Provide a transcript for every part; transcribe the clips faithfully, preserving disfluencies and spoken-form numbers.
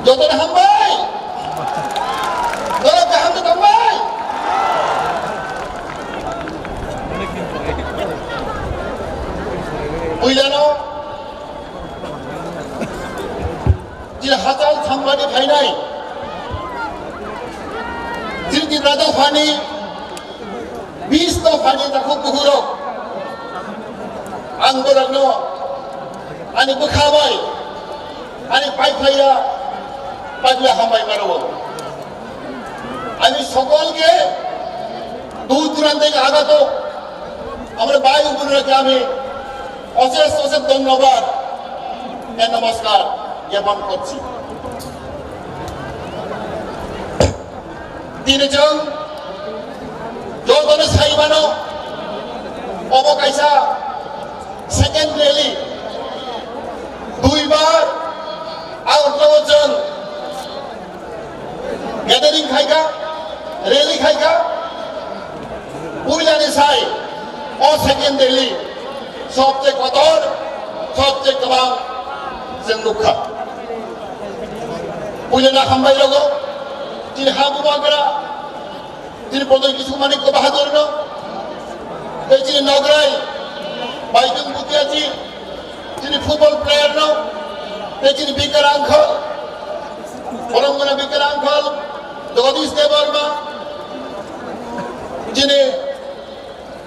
Jotono hambai. Norok kaham tongbai. Puilano je hachal thangmani phainai, chini Tipra dophani bis dophani takhuk bukhurok, ang borokno ani bwkha bai, ani pai phlaiya, pai phlaiya hambai mano. আমি সকলকে দূর দূরান্ত থেকে আগত আমার ভাই ও বোনেরাকে আমি অশেষ অশেষ ধন্যবাদ, নমস্কার জ্ঞাপন করছি। Tini chwng jotono sai mano, obo kaisa second rally, duibar Agartala o chwng gathering khaikha, rally khaikha, puilani sai o second rally sobse kotor, sobse kwbang chwng nukha. Puilano hambai rogo, chini ha bubagra, chini Pradyot Kishore Manikya Bahadur no, tei chini Nograi, Baitung Bhutia ji, chini football player no, tei chini Bikar uncle, Borongmana Bikar uncle, Jagadish Debbarma, chini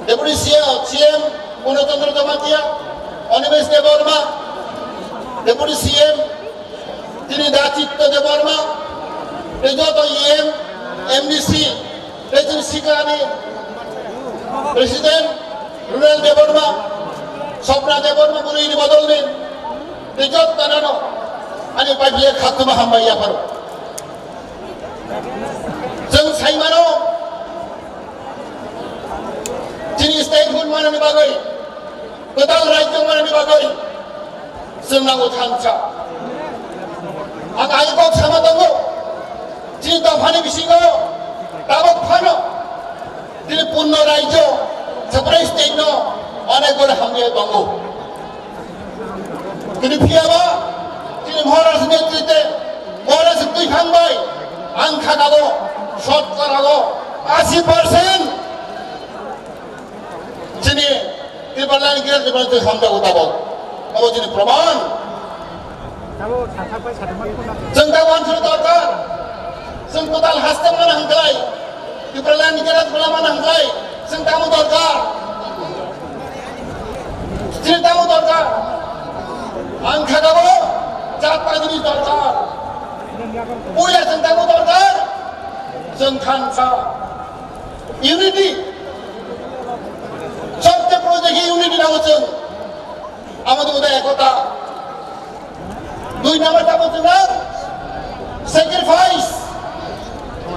Deputy C M, C M Purna Chandra Jamatia, Animesh Debbarma, Deputy C M, chini Dachitya Debbarma, tei joto E M, M D C, tei chini Siklani President, Rural Debbarma, Sopna Debbarma, Burini Bodolni, tei joto nano ani pai phlaiya khatuma hambai yapharo. Chwng sai mano, chini statehood manani bagwi, kwtal rajyo manani bagwi chwng nango thansa. Ang ai kok sama tongo, chini dophani bisingo tabok phano chini punno rajyo, separate state no onek bor hamya tongo. Tini phiyaba, chini Maharaj netrite, Maharaj twi phang bai, ang kha kabo, shot kora go, asi percent. Chini Tipraland kira Tipraland twi hamda utabok. Abo chini proman. Chwng ta wansuk dorkar. Chwng kwtal haste mana hwnklai. Tipraland ni kerak belama nang jai, chwng tamo dorkar. Chwng tamo dorkar. Ang kha kabo, jat pai jini dorkar. Puila chwng tamo dorkar. Chwng thansa. Unity. Sabse purule unity nango chwng. Amo to ekota. Dui number tamo chwng sacrifice.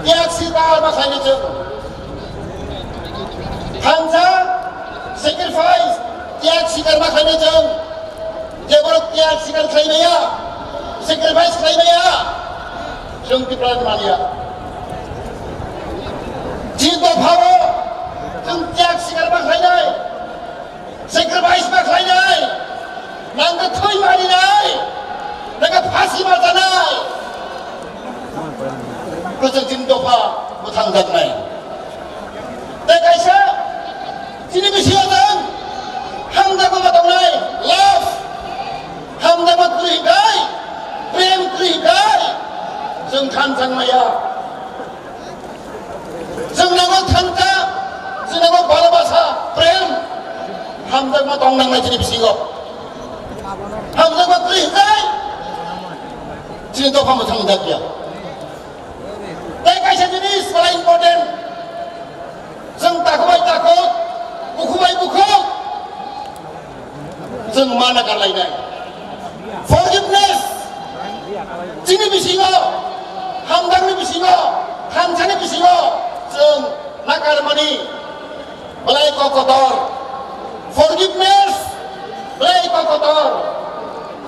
Tiag sikar ma khaina chwng. Thansa sacrifice. Tiag sikar ma khaina chwng. Je borok tiag sikar khlai maya, sacrifice khlai maya, chwng Tipra mania. Jin dophao chwng tiag sikar ma khlainai. Sacrifice ma khlainai, nangkhe thwi marinai, nangkhe phasi ma chanai. Kwchwng chini dopha mwthangjaknai. Tei kaisa chini bisingo chwng hamjakma ma tongnai, love, hamjakma kwrwi bai, prem kwrwi bai, chwng thansa wngmaya. Chwng nango thansa, chwng nango bhalobasa, prem, hamjakma tong nangnai chini bisingo. Hamjakma kwrwi hwnjai, chini dopha mwthang jakya. Tei kaisa jinis belai important, chwng takhuk bai takhuk, bukhuk bai bukhuk. Chwng mana karlainai. Forgiveness. Chini bisingo, hamjakni bisingo, thansani bisingo, chwng nakarmani belai kok kotor. Forgiveness belai kok kotor.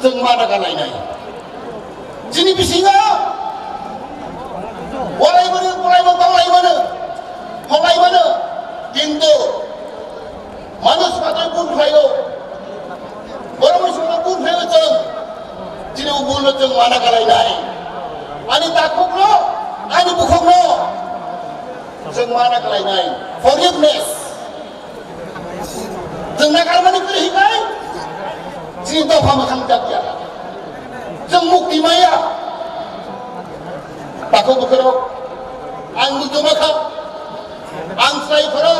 Chwng mana karlainai. Chini bisingo walai mano, walai mano, walai mano, holai mano. Kintu manush matrai bun khlaio. Borok ni songno bun khlaio chwng. Chini bul no chwng mana kalainai. Ani takhuk no, ani bukhuk no chwng mana kalainai. Forgiveness. Chwng nakarmani kwrwi hinai. Chini dopha mwthang jak ya. Chwng mukti maya. Takhuk bukhuk rok. Ang mukti makha. Ang chwrai phoro.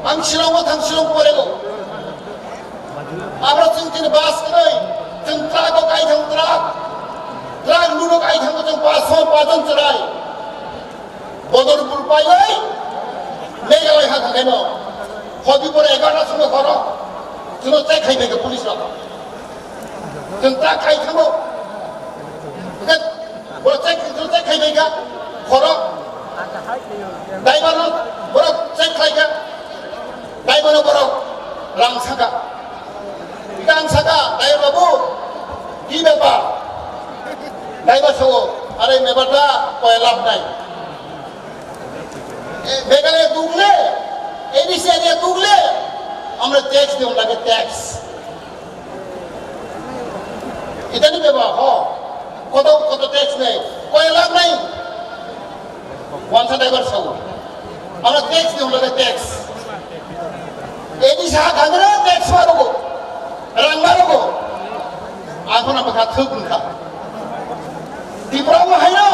Ang Shillong o thang Shillong porego. Abro chwng tini bus kwrwi, chwng truck o kai thang truck, truck load o kai thang chwng pas son pas jon chwrai. Bodorpur paiwi Meghalaya ha thangkhaino. Hodi pore egarota somo horo. Chwngno check khai phaikha police rok. Chwng truck kai thango. Hwnkhe borok check, chwng check khai phaikha. Horo. Driver no borok check khlaikha. Driver no borok rang saka. Rang saka, driver babu, ki bepar? Driver sao, are mepar da, koi lab nai. E, Meghalaya dugle, A D C area dugle, amra tax diyo lage tax. Itani beba, ho, koto, koto tax nei, koi lab nai. Wansa driver sao. Ano tax ni ulo tax. Edi sa kangre tax ma rogo. Rang ma rogo. Ako na baka thuk ka. Tipra mo haino.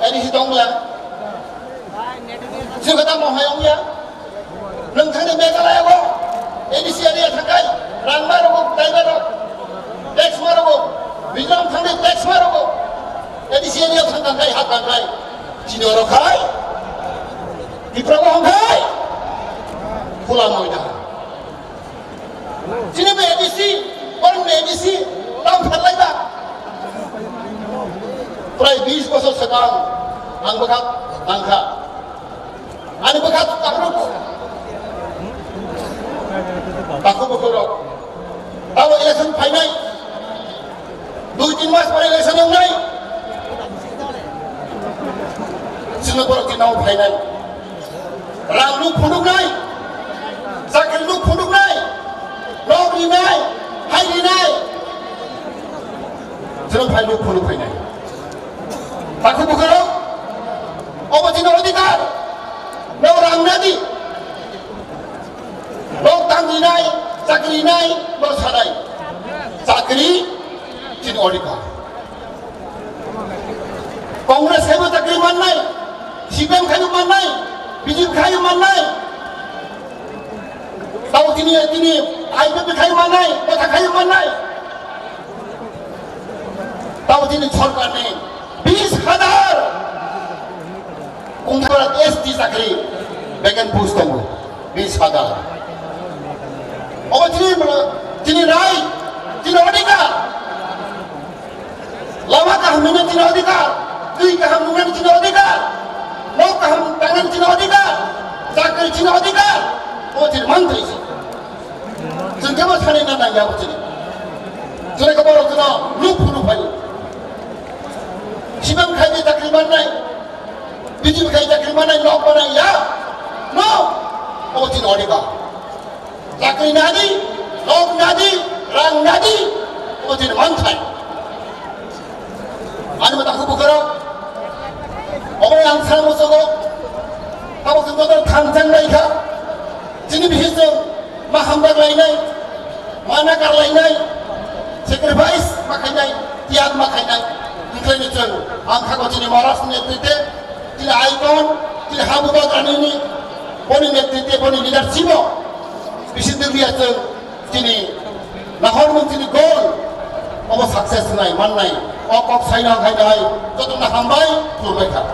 Edi si tong ya. Si kata mo hayong ya. Nung thani Meghalaya go. Edi si area thakai. Rang ma rogo, driver rogo. Tax ma rogo. Bijam thani tax ma rogo. Edi si area thang kai, ha thang kai. Chini oro khai, Tipra bo hong khai, Khula Moida. Chini be A D C, Borok ni A D C, tam phalai ba. Prai bis bosor swkang, ang bwkha, ang kha. Ani bwkha kabruk. Takhuk bukhuk rok. Tamo election phainai. Dui tin mas pore election wngnai. Chwngno borok chini nok phainai. Rang nuk phunuknai. Chakri nuk phunuknai. Nok rinai. Hai rinai. Chwng phai nuk phunuk phainai. Takhuk bukhuk rok. Obo chini odhikar. Nok rang nadi. Rok tang rinai, chakri rinai, rok sanai. Chakri chini odhikar. Congress khaibo chakri mannai, C P M khaibo mannai, B J P khaibo mannai. Tao tini, tini I P F T khai mannai, kotha khai mannai. Tao tini sorkar ni bis hazar. Kungthara S T chakri vacant post tongo, bis hazar. Obo chini, chini right, chini odhikar. Lama kaham nungna chini odhikar, twi kaham nungna chini odhikar, nok kaham tangna chini odhikar, chakri chini odhikar. Obo chini mantri se. Chwng kebo sanina nangya obo chini. Chwng kebo rok chwngno nuk phuru phai. Sibam khai de chakri mannai. Bijim khai chakri mannai nok mannai ya. No. Obo chini odhikar. Chakri nadi, nok nadi, rang nadi. Obo chini manthai. Ani mata khubu khoro. Obo ang sa musugo. Abo khe kotor thangjak nai kha. Chini bihis chwng ma hamjak lainai, ma nakar lainai, sacrifice ma khainai, tiyag ma khainai. Hwnkhe ni chwng ang kha ko chini Maharaj ni netrite, chini icon, chini habu bagrani ni, boni netrite, boni leadership o bisi dwgya chwng chini nahor mung chini goal obo success nai mannai. O kok saina khainai, jotono hambai, khulumbai kha.